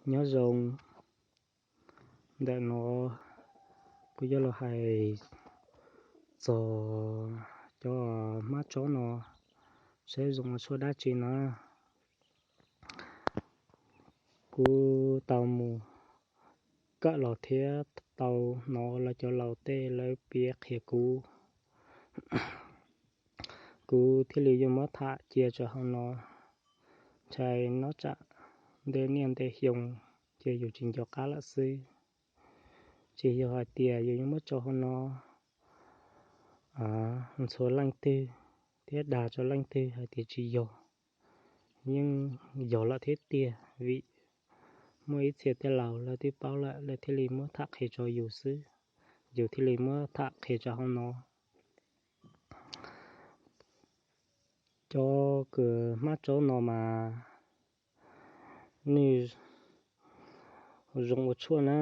Nyob zoo, ntawm no kuv yuav los hais txog cov hmab tsob no saib zoo ua tshuaj dab tsi na. Kuv tau mus kawm los thiab tau hnov lawv cov laus tej lawv piav qhia kuv, kuv thiaj li yuav muab tham cia rau hauv no. Ntshai nyob tsam nte niaj nte xyoo ces yus tsis nco qab lawm xwb. Tsis yog hais tias yus yuav muab tso hauv no ntxhua leej twg thiab dag rau leej twg hais tias tsis yog. Yeej yog lawm thiab tiag, vim muaj ib txhia tej laus lawv twb paub lawm lawv thiaj li muab tham qhia rau yus xwb, yus thiaj li muab tham qhia rau hauv no. Cov kws hmab tsob no mas nws zoo ua tshuaj na,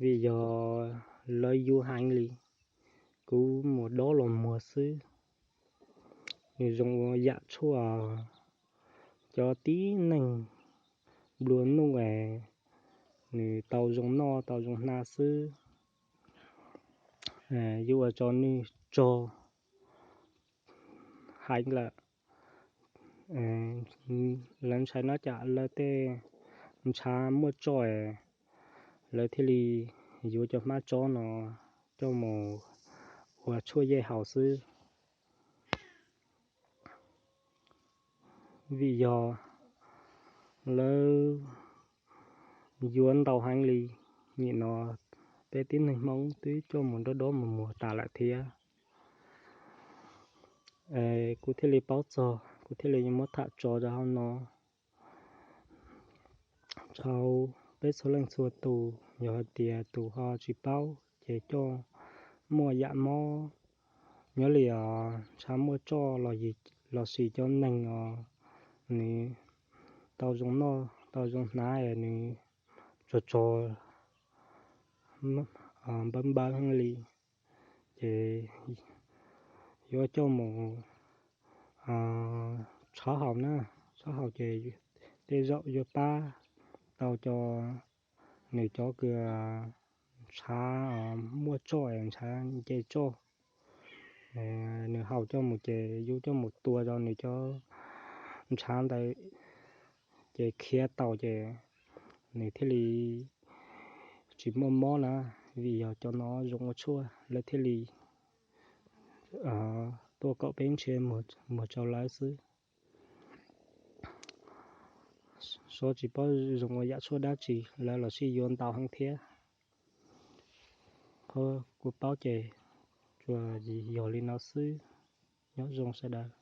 vim yog lawv yuav heev li. Kuv mus dob los muag xwb, nws zoo ua yam tshuaj. Cov tib neeg nplua nuj es nws tau zoo noj tau zoo hnav xwb, yuav ua rau nws tsog heev lawm. Lawv ntshai nyob tsam lawv tej ntshav muaj tsoj, lawv thiaj li yuav cov hmab tsob no coj mus ua tshuaj yej haus xwb. Vim yog lawv yuav ntau heev li, nim no peb tib neeg Hmoob twb coj mus dob dob mus muag tas lawm thiab. Kuv thiaj li paub txog, kuv thiaj li muab tham tso rau hauv no rau peb txhua leej txhua tus. Yog hais tias tus ho tsis paub ces coj muaj yam mob nyob li os, ntshav muaj tsoj los sis cov neeg os nws tau zoo noj tau zoo hnav es nws tsog tsog npawb npawb heev li, ces yuav coj mus tshob haus na, tshob haus ces tej zaum yuav pab tau cov, nws cov kws ntshav muaj tsoj, ntshav nce tsoj, nws haus coj mus ces yus coj mus tua rau nws cov ntshav ntawd ces khiav tau ces nws thiaj li tsis muaj mob na. Vim yog cov no zoo ua tshuaj lawv thiaj li tuaj kom peb nrhiav muag rau lawv xwb. Xyov tsis paub zoo ua yam tshuaj dab tsi, lawv los sij yuav ntau heev thiab. Qhov kuv paub ces tsuas yog li no xwb. Nyob zoo sawv daws.